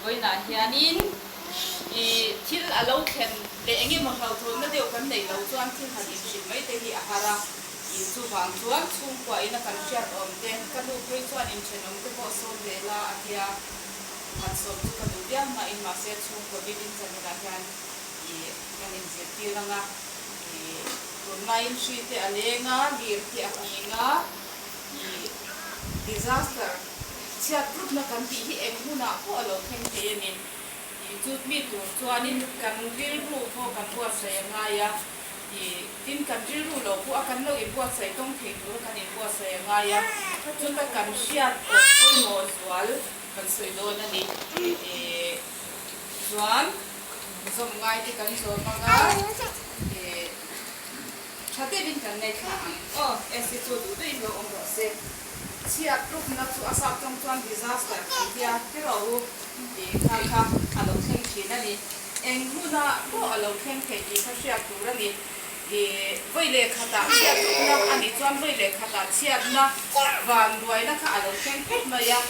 Vawiinah hianin ih thil a lo thlen leh eng emaw hlauhthawnna deuh kan neih loh chuan thil han inhrilh mai te hi a har a. Ih chuvang chuan chhungkua ina kan hriat awm te, ka nu phei chuan inthenawm te pawh sawm ve la a tia han sawm chu ka duh viau nain mahse chhungkua bikin chaninah hian ih kan inzirtir ang a. Ih tunlaiin hri te a leng a, lir te a nghing a, ih disaster chhiat rupna kan tih hi eng hunah pawh a lo thleng thei a ni. Ih chu mi tur chuanin kan rilru pawh kan buatsaih a ngai a, ih tin kan rilru lo pawh a kan lo inbuatsaih tawng thei tura kan inbuatsaih a ngai a, chuta kan hriat awm pawimawh zual kan sawi dawn a ni. Ih chuan zawm ngai te kan zawm ang a, ih tha deuhin kan ngaithla ang. Aw, AC chu duh duhin lo awm rawh se. Chhiat rupna chu a sap tawng chuan disaster kan tia tirh u tih kha kha a lo thleng thin a ni. Eng hmunah pawh a lo thleng thei tih kha hriat tur a ni. Ih, vawi leh khatah chhiat rupna a nih chuan vawi leh khatah chhiatna vanduaina kha a lo thleng phawt mai a.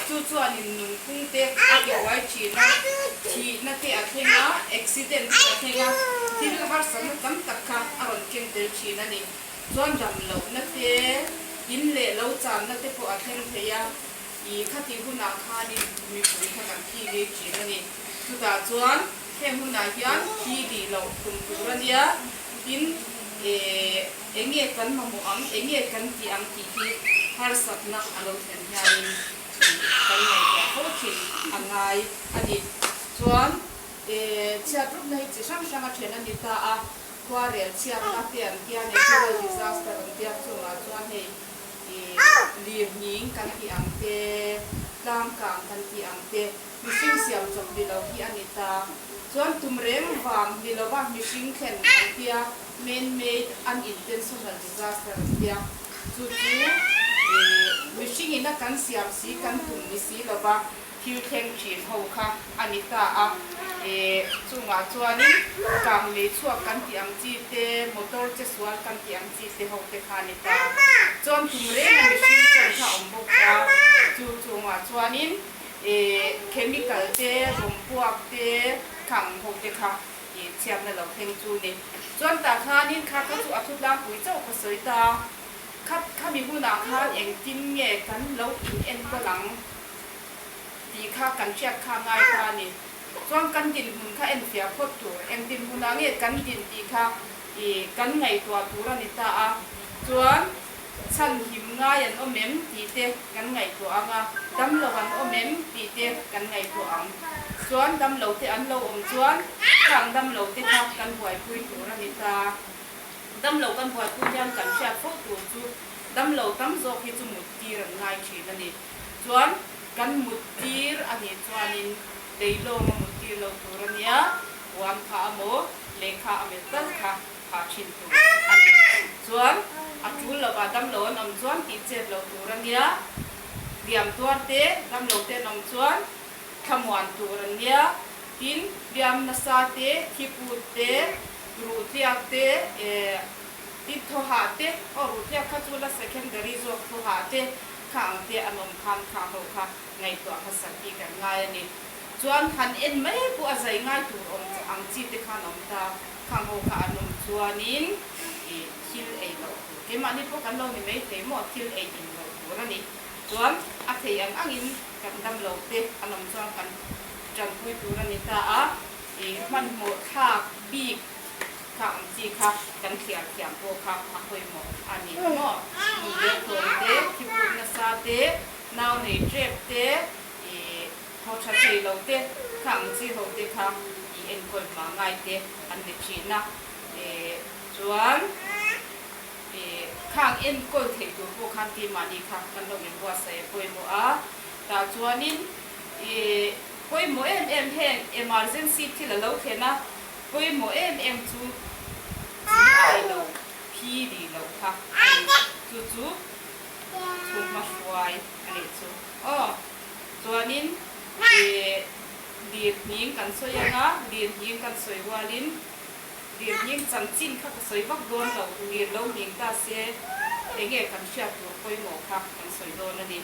Chu chuanin nunphung te a tibuai thin a, thihna te a thleng a, accident te a thleng a, thil harsatna tam tak kha a rawn keng tel thin a ni. Chuan dam lohna te, in leh lo channa te pawh a thleng thei a, ih khatih hunah khanin mipui kha kan thi lei thin a ni. Chutah chuan heng hunah hian thi lih loh tum tur a nia, tin eh eng nge kan mamawh ang, eng nge kan tih ang tih hi harsatna a lo thlen hianin ih kan ngaihtuah fo thin a ngai a ni. Chuan eh chhiat rupna hi chi hrang hrang a then a ni ta a. Khuarel chhiatna te an tia natural disaster an tia chungah chuan hei ih lirhning kan tih ang te, tlangkang kan tih ang te, mihring siam chawp ni lo hi a ni ta. Chuan tum reng vang ni lova mihring thlen an tia man made unintentional disaster an tia chu chu ih mihring ina kan siam si kan tum ni si lova Thil thleng thin ho kha a ni ta a, e chungah chuanin kang lei chhuak kan tih ang chi te, motor che sual kan tih ang chi te ho te kha a ni ta. Chuan tum reng a mihring chan kha a awm bawk ta. Chu chungah chuanin e chemical te, bomb puak te, khang ho te kha e chhiatna lo thleng chu ni. Chuan tah khanin kha kha chu a thu tlangpui chauh ka sawi ta. Kha khami hunah khan engtin nge kan lo in enkawl ang? Tih kha kan hriat kha ngai ta a ni. Chuan kan dinhmun kha enfiah phawt tur, eng dinhmunah nge kan din tih kha ih kan ngaihtuah tur a ni ta a. Chuan chhan him ngai an awm em tih te kan ngaihtuah ang a, damlo an awm em tih te kan ngaihtuah ang. Chuan damlo te an lo awm chuan khang damlo te kha kan buaipui tur a ni ta. Damlo kan buaipui hian kan hriat fo tur chu damlo tam zawk hi chu mut tir an ngai thin a ni. Chuan kan mut tir a nih chuanin leilawnga mut tir lo tur a nia, puan kha a maw, lehkha a melh tal kha phah thin tur a ni. Chuan a tul lovah damlo an awm chuan tih chet loh tur a nia, hliam tuar te, damlo te an awm chuan thlamuan tur an nia, tin hliam nasa te, thiput te, ruh tliak te, eh tin thawhah te, aw ruh tliak kha chu la secondary zawk thawhah te, Kha ang te an awm khan kha ho kha ngaihtuah hmasa tih kan ngai a ni. Chuan han en mai pawh a zai ngai tur awm ang chi te khan awm ta. Khang ho kha an awm chuanin ih thil ei loh tur keimahni pawh kan lo ni mai thei maw thil ei in loh tur a ni. Chuan a thei ang angin kan dam lo te an awm chuan kan tanpui tur a ni ta a, ih hmanhmawh thlak bik Kha ang chi kha kan thliar thiam pawh kha a pawimawh a ni maw? Nundelthawm te, thiput nasa te, nau nei trep te, ih thaw tha thei lo te, kha ang chi ho te kha ih enkawl hma ngai te an ni thin a. Ih chuan ih khang enkawl thei tur pawh khan keimahni kha kan lo inbuatsaih a pawimawh a. Tah chuanin ih pawimawh em em heng emergency thil a lo thlen a, Pawimawh em em chu chi ai lo phi rih loh kha a ni. Chu chu chhunghma hruai a nih chu. Aw, chuanin ih lir hning kan sawi ang a, lir hning kan sawi rualin lir hning chanchin kha ka sawi vak dawn lo, lir lo hning ta se eng nge kan hriat tur pawimawh kha kan sawi dawn a ni.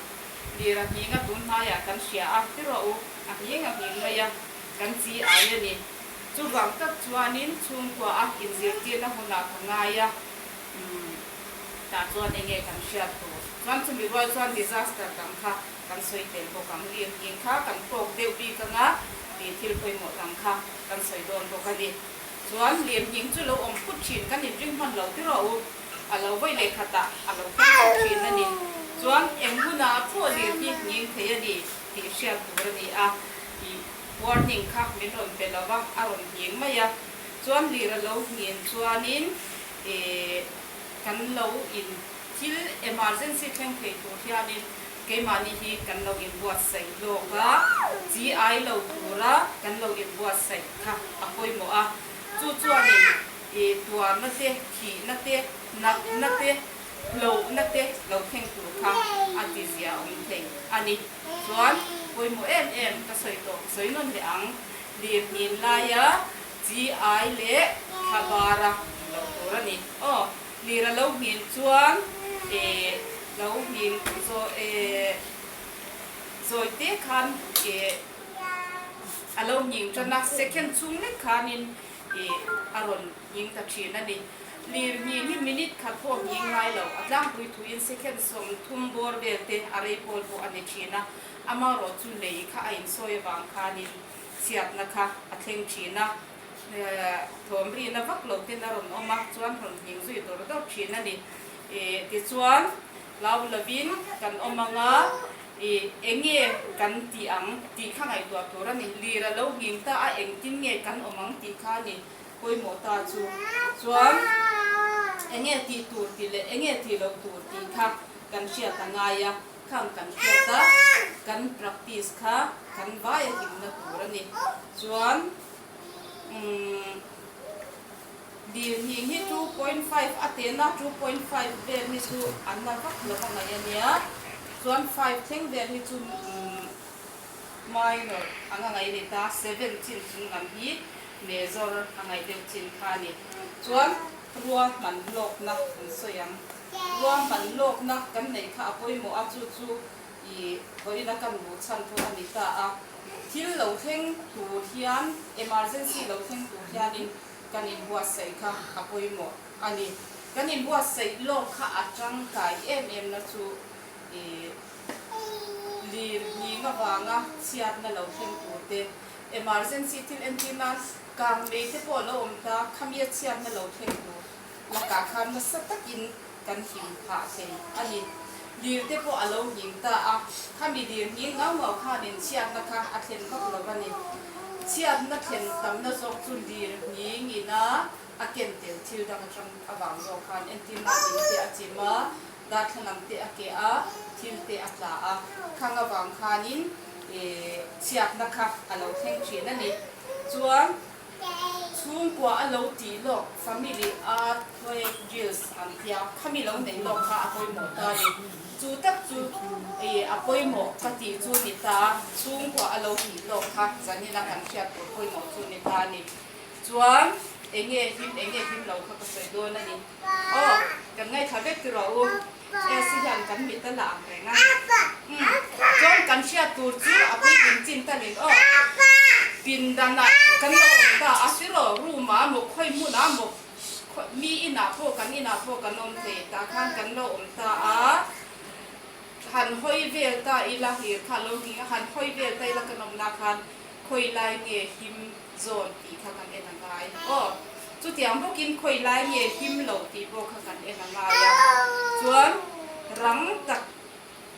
Lir a hning a tun hnaiah kan hria a, ti rawh u, a hning a hning mai a. kan chi ai a ni. Chuvang tak chuanin chhungkua a inzirtirna hunah ka ngai a, umm tah chuan enge kan hriat tur. Chuan chumi rual chuan disaster dang kha kan sawi tel bawk ang. Lirnghing kha kan tawk deuh bik anga tih thil pawimawh dang kha kan sawi dawn bawk a ni. Chuan lirnghing chu lo awm phut thin kan inring hman lo tiraw u. A lo vawi leh khatah a lo thleng phut thin a ni. Chuan eng hunah pawh lir hi nghing thei a ni tih hriat tur a ni a. Ih warning kha min rawn pe lo va, a rawn nghing mai a. Chuan lir a lo nghin chuanin ih kan lo in thil emergency thleng thei tur hianin keimahni hi kan lo inbuatsaih lawk a, chi ai lo tura kan lo inbuatsaih kha a pawimawh a. Chu chuanin I tuarna te, thihna te, natna te, hlauhna te lo thleng tur kha a ti zia awm thei a ni. Chuan pawimawh em em ka sawi tawh, ka sawi nawn leh ang, lirhnin laia chi ai leh thla bara awm loh tur a ni. Aw, lir a lo nghin chuan e lo nghin zaw e zawi te khan e a lo nghing tan a, second chhung lek khanin I a rawn nghing ta thin a ni. Lir nghing hi minute khat pawh nghing ngai lo, a tlangpui thuin second 30 bawr vel te a rei pawl pawh a ni thin a, amaherawh chu lei kha a insawi avang khanin chhiatna kha a thleng thin a, thawm rina vak lo ten a rawn awm a, chuan rawn nghing zui dawr dawr thin a ni. Tichuan hlau lovin kan awm ang a. I enge kan tih ang tih kha ngaihtuah tur a ni. Lir a lo nghing ta a, engtin nge kan awm ang tih kha a ni pawimawh ta chu. Chuan enge tih tur tih leh enge tih loh tur tih kha kan hriat a ngai a, khang kan hriat a, kan practice kha kan vai a hlimna tur a ni. Chuan umm. Lirnghing hi 2.5 a tena 2.5 vel hi chu an la vak lo a ngaih a nia, chuan five thleng vel hi chu minor ang a ngaih a ni ta, seven chin chung lam hi major a ngaih deuh chin kha a ni. Chuan ruahman lawkna kan sawi ang, ruahman lawkna kan neih kha a pawimawh a, chu chu i vawiina kan luh chhan pawh a ni ta a, thil lo thleng tur hian emergency lo thleng tur hianin Kan inbuatsaih kha a pawimawh a ni. Kan inbuatsaih lawk kha a tangkai em em na chu i lir nghing avanga chhiatna lo thleng tur te, emergency thil entir nan kang mei te pawh lo awm ta, khamia chhiatna lo thleng tur lakah khan nasa takin kan him phah thei a ni. Lir te pawh a lo nghing ta a, khami lir nghing ngau ngau khanin chhiatna kha a thlen vak lo a ni. Chhiatna thlen tamna zawk chu lir nghing ina a ken tel thil dang atang avang zawk khan entirna in te a chim a, darthlalang te a keh a, thil te a tla a, khang avang khanin chhiatna kha a lo thleng thin a ni. Chuan. Chhungkua a lo tih lawk family earthquake drills an tia, khami lo neih lawk kha a pawimawh ta a ni. Chu tak chu i a pawimawh ka tih chu ni ta, chhungkua a lo tih lawk kha zanina kan hriat tur pawimawh chu ni ta a ni. Chuan enge him enge him lo kha ka sawi dawn a ni. Aw, kan ngaithla vek ti rawh u. Esi hian kan mit a la ang reng a. Umm, chuan kan hriat tur chu a puitling chin talin aw. Pindanah kan lo awm ta a siraw, room ah maw, khawi hmun ah maw, mi inah pawh kan inah pawh kan awm thei tah khan kan lo awm ta a. Han hawi vel ta ila, hlir kha a lo nghing a, han hawi vel ta ila kan awmna khan khawi lai nge him zawn tih kha kan en a ngai aw. Chutiang bawkin khawi lai nge him lo tih pawh kha kan en a ngai a. Chuan rang tak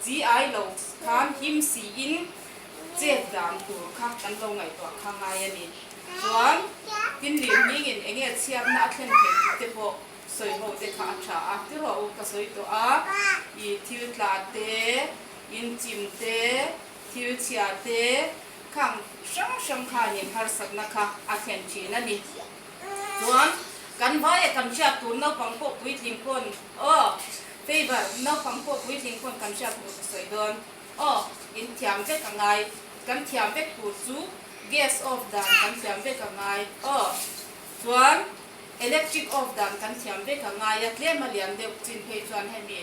chi ai lo khan him siin chet dan tur kha kan lo ngaihtuah kha ngai a ni. Chuan tin lirnghingin eng nge chhiatna a thlen theih tih te pawh sawi ho te kha a tha a. Ti rawh u ka sawi tawh a, i thil tla te, inchim te, thil chhia te, Khang hrang hrang khanin harsatna kha a thlen thin a ni. Chuan kan vaia kan hriat tur naupang pawh puitling pawn aw favour naupang pawh puitling pawn kan hriat tur ka sawi dawn aw in thiam vek a ngai kan thiam vek tur chu gas off dan kan thiam vek a ngai aw chuan electric off dan kan thiam vek a ngai a tlem a lian deuh chin phei chuan hemi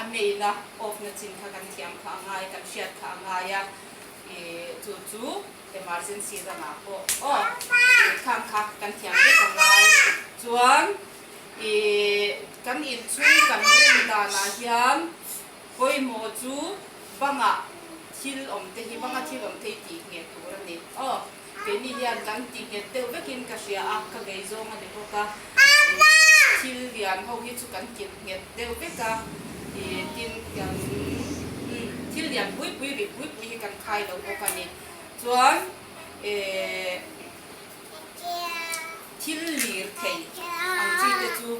a main a off na chin kha kan thiam kha a ngai kan hriat kha a ngai a. Chu chu Emergency dangah pawh aw tih khang kha kan thiam vek a ngai. Chuan ih kan inchhung kan rem danah hian pawimawh chu bangah thil awm te hi banga thil awm te hi tih ngheh tur a ni aw. Keini hian kan ti nghet deuh vekin ka hria a, ka vei zawng a ni bawk a. Thil lian ho hi chu kan kilh nghet deuh vek a, ih tin kan thil lian pui pui rih pui pui hi kan khai lo bawk a ni. Chuan eh thil lir thei ang chi te chu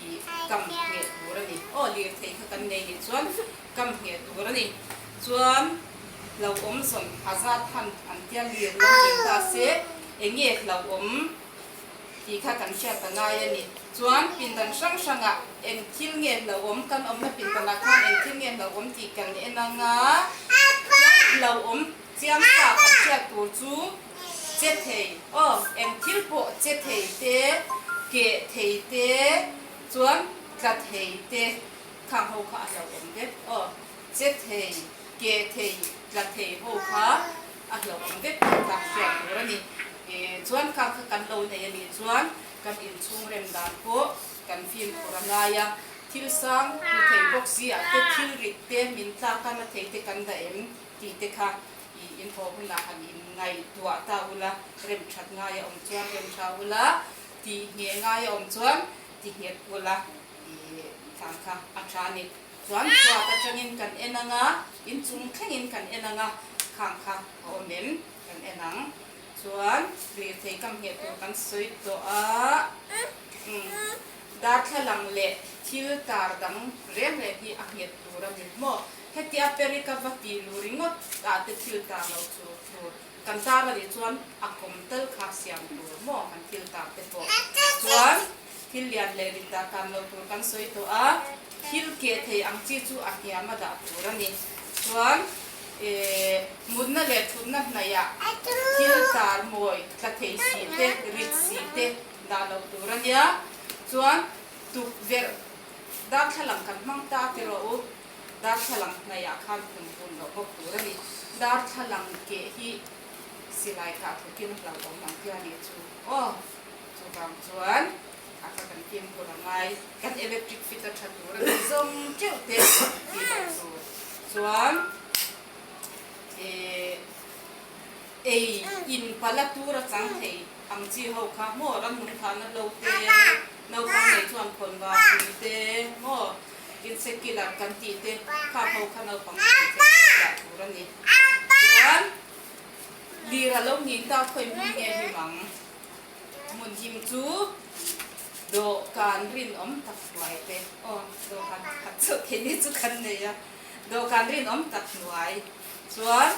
ih kam ngheh tur a ni. Aw lir thei kha kan nei nih chuan kam ngheh tur a ni. Chuan hlauhawm zawn hazard hunt an tia lir lo tih ta se eng nge hlauhawm tih kha kan hriat ta ngai a ni. Chuan pindan hrang hrangah eng thil nge hlauhawm kan awmna pindanah khan eng thil nge hlauhawm tih kan en anga hlauhawm chiang sa kan hriat tur chu che thei aw eng thil pawh che thei te keh thei te chuan tla thei te khang ho kha a hlauhawm vek aw. Che thei, ke thei, tla thei ho kha a hlauhawm vek tih kha hriat tur a ni. Chuan kha kha kan lo nei a nih chuan kan inchhung rem dan pawh kan fimkhur a ngai a. Thil sang hmu thei bawk si ah te thil rit te min tlak a na thei te kan dah em tih te kha i inhaw hunah han inngaihtuah ta ula, rem that ngai a awm chuan rem tha ula, tih ngheh ngai a awm chuan ti nghet ula i tlang kha a tha a ni. Chuan chhuat atangin kan en ang a, inchung thlengin kan en ang a, khang kha a awm em kan en ang. Chuan lirthei kam ngheh tur kan sawi tawh a, umm darthlalang leh thil tar dang reng reng hi a nghet tur a ni maw? Hetia perika va tih lu ringawt ah te thil tar lo chu tur kan tar a nih chuan a kawm tal kha siam tur maw kan thil tar te pawh. Chuan thil lian leh rit dah tan lo tur kan sawi tawh a. Thil keh thei ang chi chu a hniam a dah tur a ni. Chuan eh mutna leh thutna hnaihah thil tar mawi tla thei si te, rit si te dah loh tur a nia. Chuan tukverh darthlalang kan hmang ta ti rawh u. Darthlalang hnaihah khan khum bun loh bawk tur a ni. Darthlalang keh hi silai kah thawkin a hlauhawm ang tia nih chu aw. Chuvang chuan. A kha kan fimkhur a ngai. Kan electric fit a tha tur a ni zawng teuh te tih loh tur chuan eh ei in pala tur a chang thei ang chi ho kha maw ramnung thahna lo te naupang nei chuan khawn va pui te maw insect killer kan tih te khang ho kha naupang thei thei dah tur a ni. Chuan lir a lo ngin ta khawi hmun nge him ang. Hmun him chu dawhkan rinawm tak hnuai te aw dawhkan pakhat chauh keini chu kan nei a, dawhkan rinawm tak hnuai chuan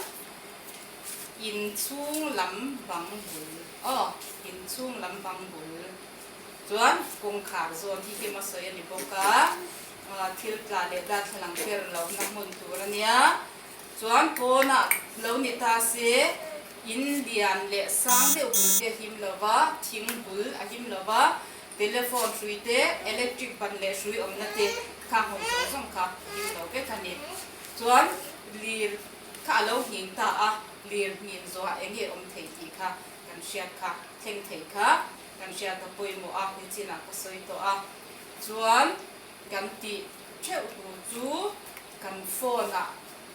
inchhung lam bang bul aw inchhung lam bang bul chuan kawngkhar zawn hi him a sawi a ni bawk a, thil tla leh darthlalang ber lohna hmun tur a nia. Chuan pawnah lo ni ta se, in lian leh sang deuh bul te a him lo va, thing bul a him lo va, telephone hrui te, electric ban leh hrui awmna te kha hmu zawng zawng kha a him lo vek a ni. Chuan lir kha a lo nghing ta a, lir nghin zawhah eng nge awm thei tih kha kan hriat kha, thleng thei kha kan hriat a pawimawh a, nichinah ka sawi tawh a. Chuan kan tih theuh tur chu. Kan phone ah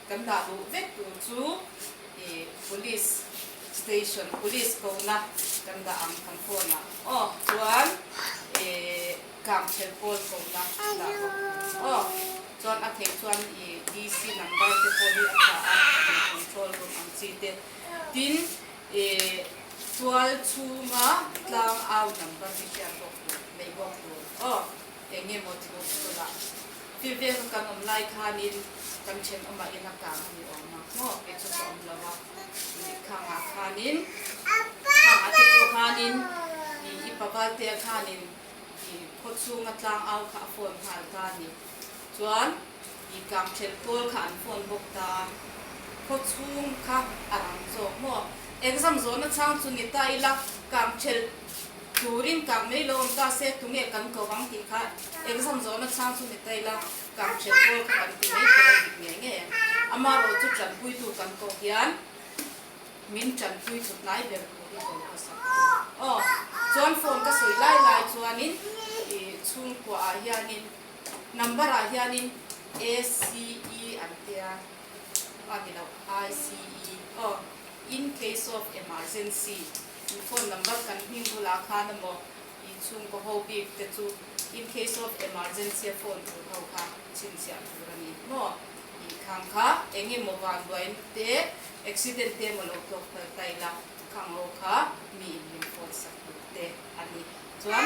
kan dah duh vek tur chu ih police station police kohna kan dah ang kan phone ah aw chuan ih kangchhel pawl kohna dah bawk tur aw chuan a theih chuan ih DC number te pawh hi a tha a in control room ang chi te tin ih tual chhunga tlang au number hi hriat bawk tur neih bawk tur aw eng nge maw thu tunah. Fimfeng ka kan awm lai khanin kan thenawmah in a kang a ni awm a maw kei chu ka awm lo a ih khangah khanin khangah te pawh khanin ih i pavaltea khanin ih khaw chhunga tlang au kha a phone nghal ta a ni chuan ih kang thelh pawl kha an phone bawk ta a khaw chhung kha a rang zawk maw exam zawhna chhang chu ni ta ila kang thelh Turin kang mai lo awm ta se tunge kan ko vang tih kha exam zawhna chhang chu ni ta ila kang ṭhen pawl kha kan ti mai thei a dik ngei ngei ang. Amaherawhchu ṭanpuitu kan koh hian Min tanpui chawp lai ber tur hi ko hmasak tur. Aw, chuan phone ka sawi lai lai chuanin ih chhungkua ah hianin number ah hianin ACE an tia a ni lo ICE aw in case of emergency in phone number kan hming bulah khan emaw ih chhungkaw ho bik te chu in case of emergency a phone tur ho kha chhinchhiah tur a ni maw. Tih khang kha eng emaw vanduain te accident te emaw lo tawk fel ta ila khang ho kha mi in min phone sak tur te a ni. Chuan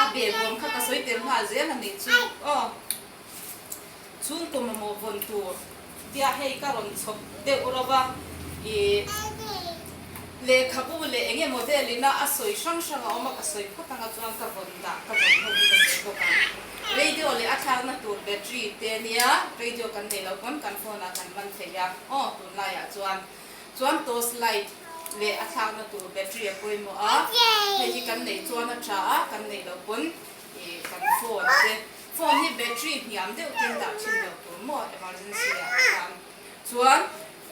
a behbawm kha ka sawi tel nghal zel a nih chu aw. Chhungkaw mamawh vawn tur tia hei ka rawn chhawp deuh ro va ih lehkhabu leh eng emaw velin a a sawi hrang hrang a awm a ka sawi phawt anga chuan ka vawn dah ka vawn ho hi ka sawi bawk ang. Radio leh a thlakna tur battery te nia, radio kan nei lo pawn kan phone ah kan man thei a, aw tunlaiah chuan chuan torch light leh a thlakna tur battery a pawimawh a, hei hi kan neih chuan a tha a, kan neih loh pawn ih kan phone te phone hi battery hniam deuh ten dah thin lo tur maw emergency ah khan chuan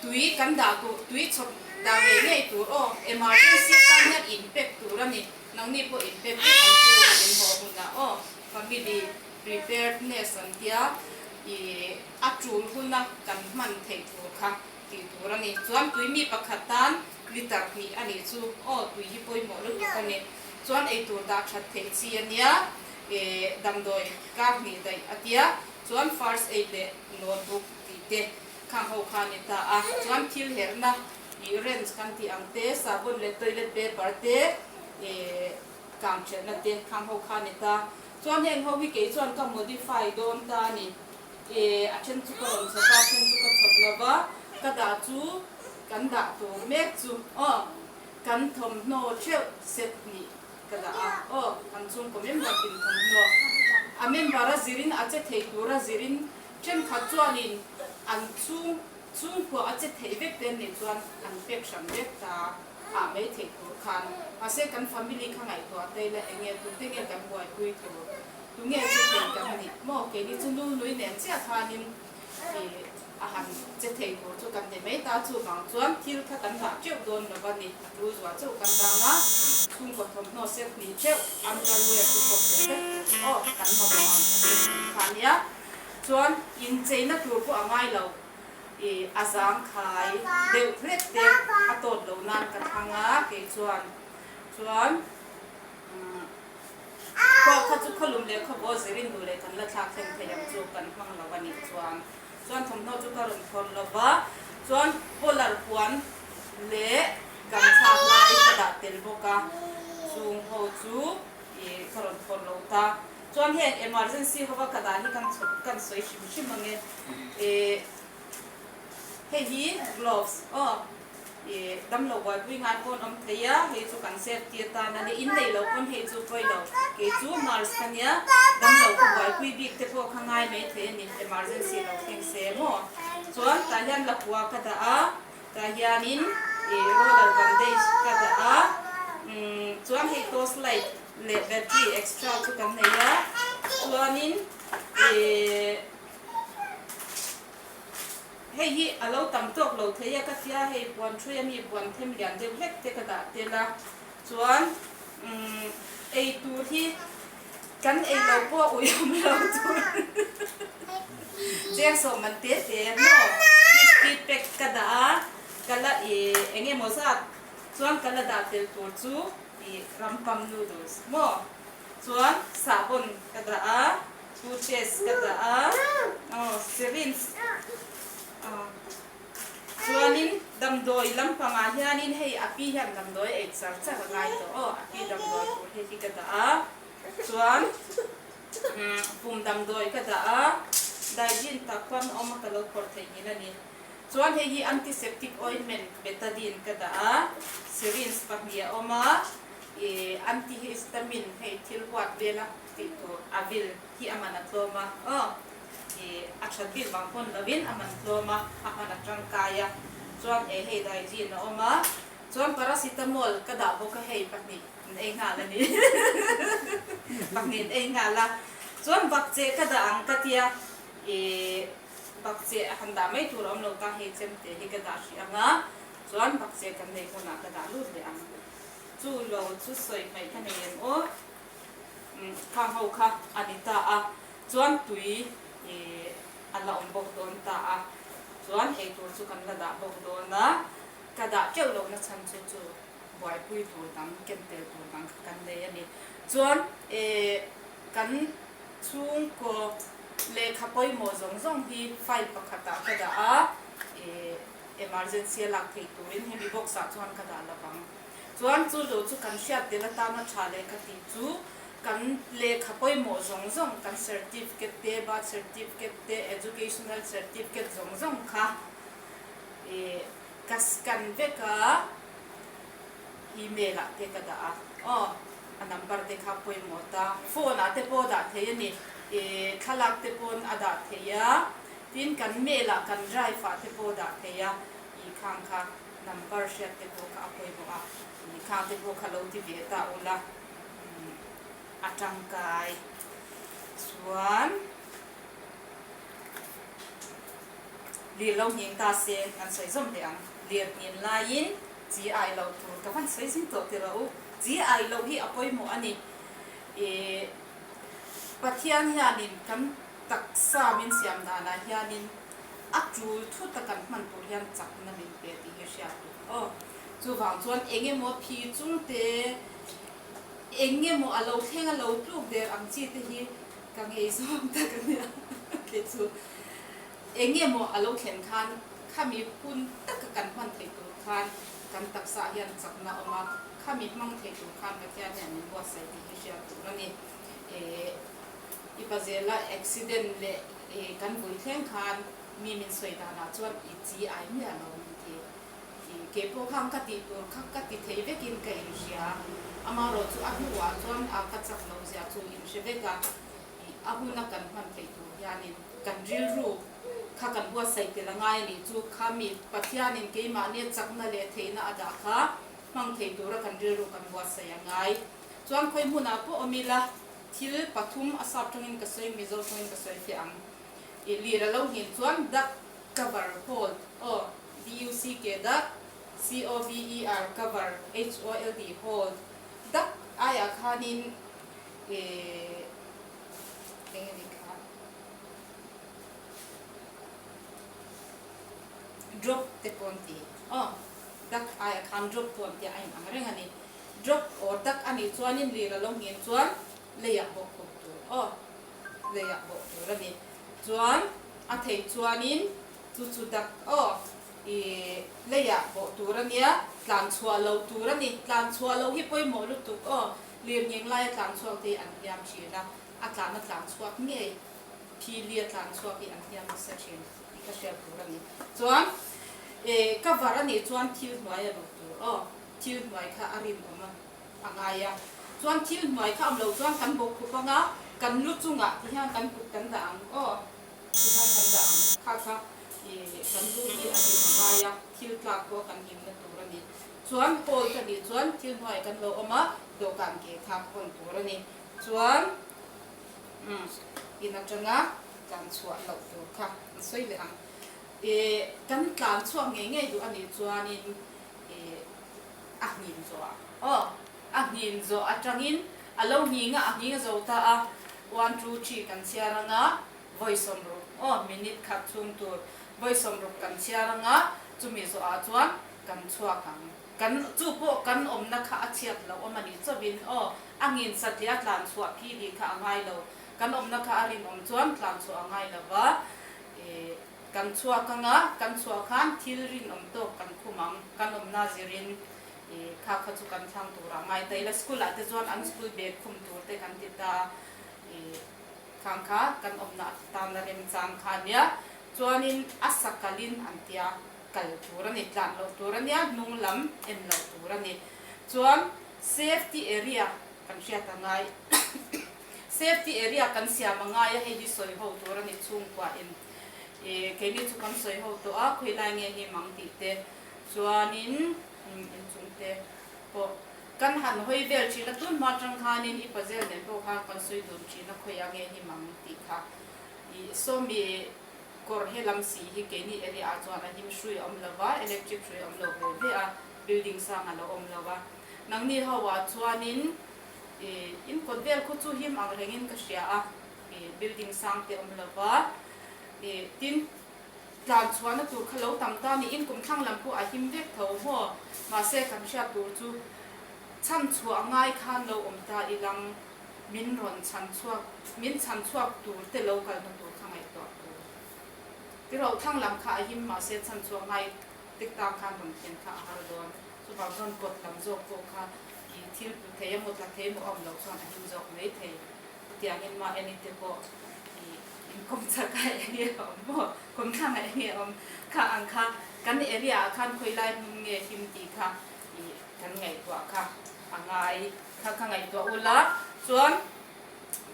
tui kan dah tur tui chhawp dah ngei ngei tur aw emergency tan hian in pack tur a ni. Nangni pawh in pek vek ang che u in haw hunah aw family preparedness an tia i a tul huna kan hman theih tur kha tih tur a ni. Chuan tui mi pakhat tan liter hnih a nih chu aw tui hi pawimawh lutuk a ni. Chuan eitur dah that theih chi a nia i damdawi kar hnih daih a tia chuan first aid leh notebook tih te khang ho kha a ni ta a. Chuan thil herhna Ih wrench kan tih ang te, sabun leh toilet paper te, ih kang ṭhelhna te khang ho kha a ni ta. Chuan heng ho hi kei chuan ka modify dawn ta a ni. Ih a then chu ka rawn chhawp a, a then chu ka chhawp lo va, ka dah chu kan dah tur mek chu aw kan thawmhnaw theuh set hnih ka dah a aw kan chhungkaw member tin thawmhnaw a member a zirin a che thei tur a zirin thenkhat chuanin an chhung Chhungkua a che theih vek te nih chuan an pek hran vek ta ah mai theih tur khan. Mahse kan family kha ngaihtuah te ila eng nge tute nge kan buaipui tur, tunge che thei kan nih maw? Keini chu nu nui nen chiah khanin ih a han che thei tur chu kan ni mai ta chuvang chuan thil kha kan dah teuh dawn lo a ni. A tul zual chauh kan dang a, chhungkaw thawmhnaw set hnih teuh underwear chu pawh fel vek aw kan mamawh ang a set hnih kha a nia. Chuan incheina tur pawh a ngai lo. I a zangkhai deuh hlek te a tawt lo nan ka thlang a, kei chuan chuan khua kha chu khawlum leh khawbaw zirin duh leh kan la thlak thleng thei ang chu kan hmang lo a nih chuan chuan thawmhnaw chu ka rawn thawn lo va, chuan polar puan leh gamchha hlai ka dah tel bawk a, chung ho chu i ka rawn thawn lo ta. Chuan heng emergency hova ka dah hi kan chhawp kan sawi hrim hrim ange eh hei hi gloves aw eh damlo buaipui ngai pawn awm thei a hei chu kan safety atan a nia in nei lo pawn hei chu pawi lo kei chu nurse ka nia damlo ka buaipui bik te pawh kha ngai mai thei a ni emergency lo thleng se maw chuan tah hian lapua ka dah a tah hianin eh roller bandage ka dah a umm chuan hei torch light leh battery extra chu kan nei a chuanin ihh hei hi a lo tam tawk lo thei a ka tia hei puan thui ami puan them lian deuh hlek te ka dah tel a chuan umm ei tur hi kan ei lo pawh a uiawm lo tur cheng sawm man te te maw biscuit pack ka dah a ka la ih eng emaw zat chuan ka la dah tel tur chu Ih rampam noodles maw? Chuan sahbawn ka dah a, toothpaste ka dah a, aw syringe aw chuanin damdawi lampangah hianin hei a pi hian damdawi ei char char a ngai tawh aw, a pi damdawi tur hei hi ka dah a, chuan umm pum damdawi ka dah a, daidin tak khuan awm a ka lo phawrh theih nghin a ni. Chuan hei hi antiseptic ointment betadine ka dah a, syringe pahnih a awm a, ih antihistamine hei thil huat vela tih tur avil hi a man a tlawm a, aw ih a that bik vang pawn lovin a man tlawm a, a hman a tangkai a, chuan eh hei Digene a awm a, chuan paracetamol ka dah bawk a hei pahnih an ei nghal a ni pahnih an ei nghal a, chuan bakcheh ka dah ang ka tia ih. Bakcheh a han dah mai tur a awm lo ta, hei chem te hi ka dah hrih ang a. Chuan bakcheh kan neih hunah ka dah lut leh ang. Chu lo chu sawi hmaih ka nei em aw. Umm khang ho kha a ni ta a. Chuan tui ih a la awm bawk dawn ta a. Chuan eitur chu kan la dah bawk dawn a. Ka dah teuh lohna chhan chu chu buaipui tur dang ken tel tur dang kha kan nei a ni. Chuan eh kan chhungkaw lehkha pawimawh zawng zawng hi file pakhatah ka dah a, eh emergency a lak theih turin hemi box ah chuan ka dah lovang. Chuan chu lo chu kan hriat tel atana tha leh ka tih chu kan lehkha pawimawh zawng zawng kan certificate te, birth certificate te, educational certificate zawng zawng kha eh ka scan vek a, email ah te ka dah a, aw a number te kha pawimawh ta, phone ah te pawh dah thei a ni, ih thlalak te pawn a dah thei a, tin kan mail ah kan drive ah te pawh dah thei a, ih khang kha number hriat te pawh kha a pawimawh a, ih khang te pawh kha lo ti ve ta ula, a tangkai chuan. Lir lo nghing ta se an sawi zawm leh ang. Lir nghin laiin chi ai loh tur ka van sawi zing tawh tirh u. Chi ai loh hi a pawimawh a ni. Ih Pathian hianin kan taksa min siam danah hianin a tul thut a kan hman tur hian chakna min pe tih hi hriat tur aw. Chuvang chuan eng emaw phi chung te eng emaw a lo thleng a lo tluk der ang chi te hi ka ngei zawng tak a nia kei chu. Eng nge maw a lo thlen khan khami hun taka kan hman theih tur khan kan taksa hian chakna a awm a, khami hmang theih tur khan Pathian hian min buatsaih tih hi hriat tur a ni. Eh, i pazela accident leh eh kan vui thleng khan mi min sawi danah chuan i chi ai miah lo min ti. Eh, kei pawh khan ka tih tur kha ka ti thei vekin ka inhria. Amaherawh chu a hnuah chuan a ka chak loh zia chu inhre vek a. A huna kan hman theih tur hianin kan rilru kha kan buatsaih tel a ngai a nih chu. Kha mi Pathianin keimahnia chakna leh theihna a dah kha hmang thei tura kan rilru kan buatsaih a ngai. Chuan khawi hmunah pawh awm ila thil pathum a sap tangin ka sawi Mizo tangin ka sawi fiah ang. I lir a lo nghin chuan duck cover hold aw D-U-C-K duck C-O-V-E-R cover H-O-L-D hold duck aiah khanin Ih eng a ni kha? Drop te pawh an ti. Aw, duck aia khan drop pawh an tia a inang reng a ni. Drop or duck a nih chuanin lir a lo nghen chuan leiah bawk khawp tur. Aw, leiah bawk tur a ni. Chuan a theih chuanin chu chu duck aw ih leiah bawh tur a nia, tlan chhuah loh tur a ni. Tlan chhuah loh hi pawimawh lutuk aw. Lirngeng laia tlan chhuak te hi an hliam thin a, a tlana tlan chhuak ngei thi lia tlan chhuak hi an hliam nasa thin tih ka hriat tur a ni. Chuan eh cover a nih chuan thil hnuai a luh tur aw, thil hnuai kha a rinawm a a ngai a, chuan thil hnuai kha awm loh chuan kan bawk khup anga kan lu chungah ti hian kan kut kan dah ang aw, ti hian kan dah ang kha kha eh kan lu hi a hlim a ngai a, thil tlak pawh kan hlimna tur a ni. Chuan Paul ka nih chuan thil hnuai kan lo awm a, dawhkan ke kha hawn tur a ni. Chuan umm in atanga tlan chhuah loh tur kha an sawi leh ang. Ih kan tlan chhuak ngei ngei duh a nih chuanin ih a hnin zawh ah aw a hnin zawh atangin a lo nghing a, a nghing a zo ta a, one two three kan chhiar anga vawi sawmruk aw minute khat chhung tur vawi sawmruk kan chhiar anga chumi zawh ah chuan Kan chhuak ang. Kan chu pawh kan awmna kha a chhiat loh awm a nih chauhin aw, a ngin satliah tlan chhuah phi dih kha a ngai lo. Kan awmna kha a rinawm chuan tlan chhuah a ngai lo va. Ih, kan chhuak anga kan chhuah khan thil rinawm tawk kan khum ang. Kan awmna zirin ih kha kha chu kan thlang tur a ngai ta ila. School ah te chuan an school bag khum tur te kan ti ta. Ih, khang kha kan awmna atana remchang kha a nia. Chuanin a sakalin an tia. Kal tur a ni, tlan loh tur a nia, hnung lam en loh tur a ni. Chuan safety area kan hriat a ngai. Safety area kan siam a ngai a, hei hi sawi ho tur a ni chhungkua in. Ih keini chu kan sawi ho tawh a, khawi lai nge hi mang tih te. Chuanin inchung te pawh kan han hawi vel thin a, tun hma atang khanin i pazel nen pawh khan kan sawi dun thin a, khawi a nge hi mang tih kha. Ih sawmi. Kawr he lam si hi keini area ah chuan a him hrui a awm lo va, electric hrui a awm lo ve ve a, building sang a lo awm lo a. Nangni ho ah chuanin ih in kawt vel khu chu him ang rengin ka hria a, ih building sang te awm lo va, ih tin tlan chhuahna tur kha lo tam ta ni, in kum thlang lam pawh a him vek tho maw? Mahse kan hriat tur chu chhan chhuah ngai khan lo awm ta ilang. Min rawn chhan chhuak, min chhan chhuak tur te lo kalna tur kha ngaihtuah tur. Ti ro thlang lam kha a him mahse chhan chhuak ngai tek tan khan rawn thlen kha a har dawn. Chuvang chuan kawt lam zawk pawh kha i thil tlu thei emaw tla thei emaw a awm loh chuan a him zawk mai thei. Chutiangin mah eni te pawh i inkawm chak a eng nge a awm maw, kawmthlang ah eng nge a awm kha ang kha kan area ah khan khawi lai hmun nge him tih kha i kan ngaihtuah kha a ngai. Kha ka ngaihtuah ula chuan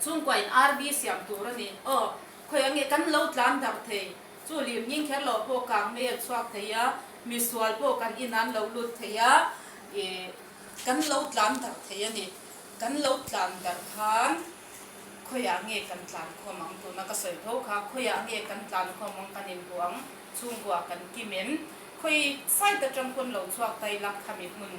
chhungkua in RV siam tur a ni. Aw, khawi ang nge kan lo tlan darh thei. Chu lim nghing kher loh pawh kang mei a chhuak thei a, misual pawh kan in an lo lut thei a, ih kan lo tlan darh thei a ni. Kan lo tlan darh khan khawiah nge kan tlan khawm ang tuna ka sawi tho kha khawiah nge kan tlan khawm ang kan inhmu ang chhungkua kan kim em? Khawi side atang pawn lo chhuak ta ila khami hmun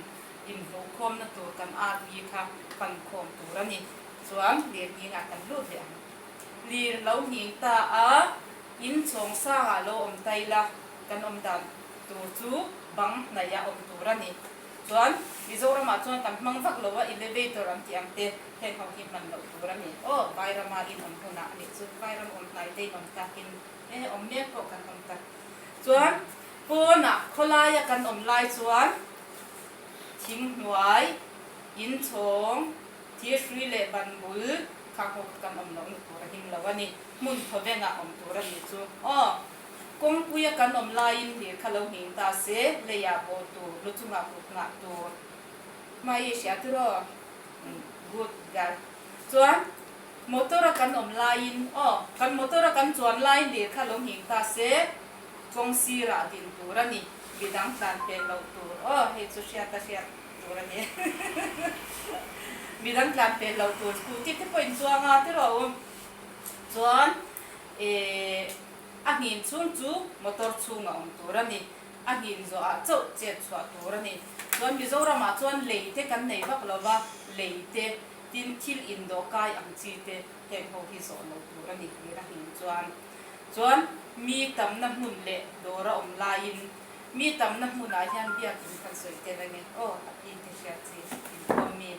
Inhmuhkhawmna tur kan RV kha pan khawm tur a ni. Chuan lir nghingah kan lut leh ang. Lir lo nghing ta a, in chhawng sangah lo awm ta ila kan awm dan tur chu bang hnaih a awm tur a ni. Chuan Mizoramah chuan kan hmang vak lo a, elevator an tih ang te heng ho hi hman loh tur a ni. Aw, Vairama in awm hunah a nih chu, Vairam awm hnai te in awm takin e awm mek pawh kan awm ta. Chuan pawnah khawlaia kan awm lai chuan Thing hnuai, in chhawng, thir hrui leh ban bul kha ho kha kan awm lohna tur a him lo a ni. Hmun thawvengah awm tur a nih chu. Aw, kawngpuia kan awm laiin hlir kha lo nghing ta se, leiah bawh tur, lu chungah kut nghah tur. Hmai i hria tiraw? Good girl. Chuan, motor-a kan awm laiin, aw, kan motor-a kan chuan laiin hlir kha lo nghing ta se, Kawng sirah din tur a ni. Midang tlan pel loh tur. Aw, hei chu hriat a hriat tur a ni. Midang tlan pel loh tur. Scooty te pawh in chuang a tiraw u. Chuan eh a nghin chhung chu motor chhunga awm tur a ni. A nghin zawhah chauh chet chhuah tur a ni. Chuan Mizoramah chuan lei te kan nei vak lo va, lei te, tin thil indawh kai ang chi te heng ho hi zawh lo tur a ni lir a nghin chuan. Chuan mi tamna hmun leh dawr a awm laiin mi tamna hmunah hian biakin kan sawi tel ange aw a pi te hriat chi inkhawm mi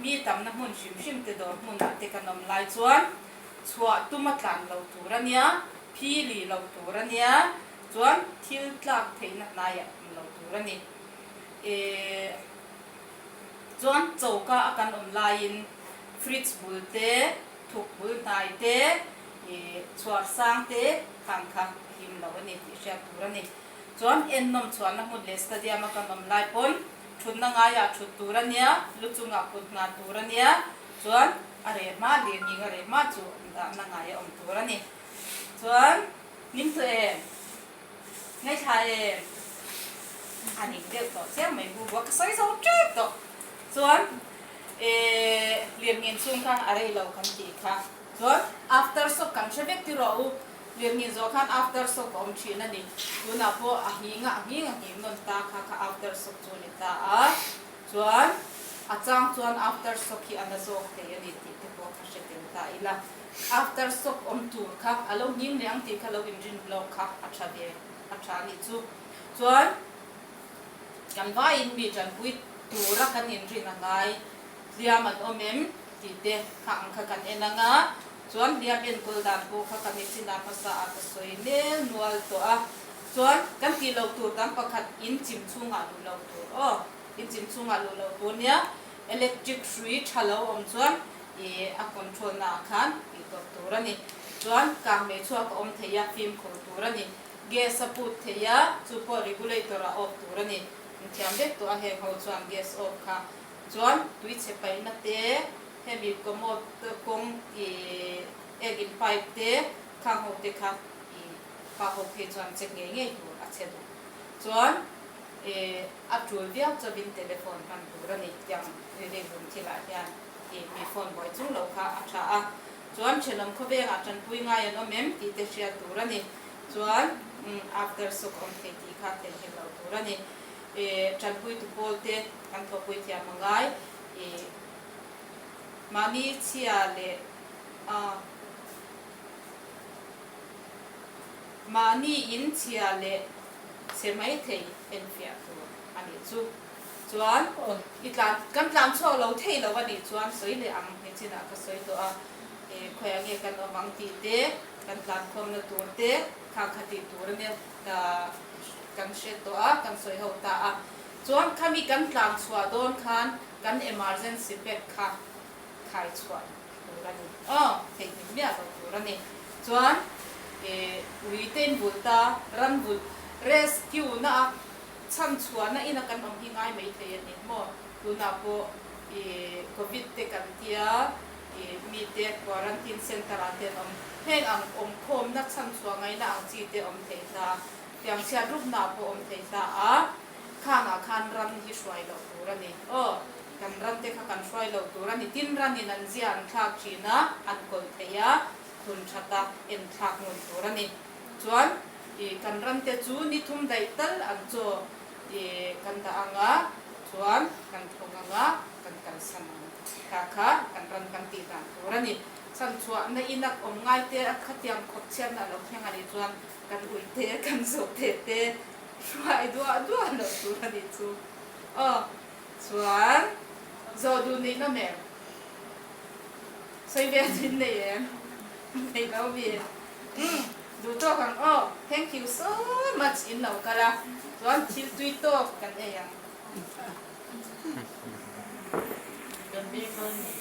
mi tamna hmun hrim hrim te dawr hmunah te kan awm lai chuan chhuah tuma tlan lo tur a nia phi li lo tur a nia chuan thil tlak theihna hnaiah awm lo tur a ni eh chuan choka a kan awm laiin fridge bul te thuk bul hnai te I chhuar sang te khang kha a him lo a ni tih hriat tur a ni. Chuan ennawm chhuahna hmun leh stadium a kan awm lai pawn thutna ngaiah thut tur a nia, lu chungah kut nghah tur a nia, chuan a reh hma lirnghing a reh hma chu dahna ngai a awm tur a ni. Chuan min tlu em? Ngaithla em? A ning deuh tawh chiang mai bu bua ka sawi zo tep tawh. Chuan lirnghin chhung kha a rei lo kan tih kha. Chuan after shock kan hre vek tiraw u, lirnghin zawh khan after shock a awm thin a ni. Tunah pawh a nghing a, a nghing a nghing nawn ta kha kha after shock chu a ni ta a. Chuan a chang chuan after shock hi a na zawk thei a ni tih te pawh ka hre tel ta ila. After shock awm tur kha a lo nghing leh ang tih kha lo inrin lawk kha a tha ve, a tha a nih chu. Chuan kan vaiin mi tanpui tura kan inrin a ngai hliam an awm em? Tih te kha ang kha kan en ang a, chuan hliam enkawl dan pawh kha ka nichin ah hmasa ah ka sawi nel nual tawh a, chuan kan tih loh tur dang pakhat in chim chhungah luh loh tur aw, in chim chhungah luh loh tur nia, electric hrui tha lo awm chuan ih a control na ah khan tih tawp tur a ni, chuan kang mei chhuak a awm thei a fimkhur tur a ni, gas a put thei a chu pawh regulator ah off tur a ni, inthiam vek tawh a heng ho chuan gas off kha. Chuan tui chhe paihna te, hemi commode kawng ih ek in pipe te khang ho te kha ih pa ho phei chuan check ngei ngei tur a che duh. Chuan ih a tul viau chauhin telephone hman tur a ni tiang rilru lung thilah hian ih mi phone buai chung lo kha a tha a. Chuan thenawm khawvengah tanpui ngai an awm em tih te hriat tur a ni. Chuan after shock awm thei tih kha theihnghilh loh tur a ni. Tanpuitu pawl te kan thawhpui thiam a ngai. Mahni chhia leh mahni in chhia leh chhe mai thei enfiah tur a nih chu. Chuan i tlan kan tlan chhuak lo thei lo a nih chuan sawi leh ang nichinah ka sawi tawh a, khawiah nge kan awm ang tih te, kan tlan khawmna tur te kha kha tih tur a nia kan hre tawh a, kan sawi ho ta a. Chuan khami kan tlan chhuah dawn khan kan emergency bag kha khai chhuah tur a ni. Aw, theihnghilh miah lo tur a ni. Chuan ui te in vulh ta, ran vulh rescue na a chhan chhuahna ina kan awm hi ngai mai thei a ni maw? Tunah pawh Covid te kan tia mite quarantine center ah te an awm. Heng ang awmkhawmna chhan chhuah ngaihna ang chi te awm thei ta, tiang chhiat rupna ah pawh awm thei ta a, khangah khan ram hi hruai loh tur a ni. Aw, kan ram te kha kan hruai loh tur a ni. Tin ranin an zia an thlak thin a, an kawlh thei a, thun that a, en thlak ngun tur a ni. Chuan i kan ram te chu ni thum daih tal an chaw i kan dah ang a, chuan kan thawng ang a, kan kalsan ang. Kha kha kan ram kan tih dan tur a ni. Chhan chhuah na inak awm ngai te a khatiang khawp chhiatna a lo thleng a nih chuan kan ui te, kan zawh te te hruai duah duah loh tur a nih chu. Aw, chuan zawh duh neih nawm em? Sawi ve thin nei em? Nei lo mi? Umm, duh tawk ang aw. Thank you so much in lo kal a, chuan thil tui tawk kan ei ang. Kan beng dawn ni.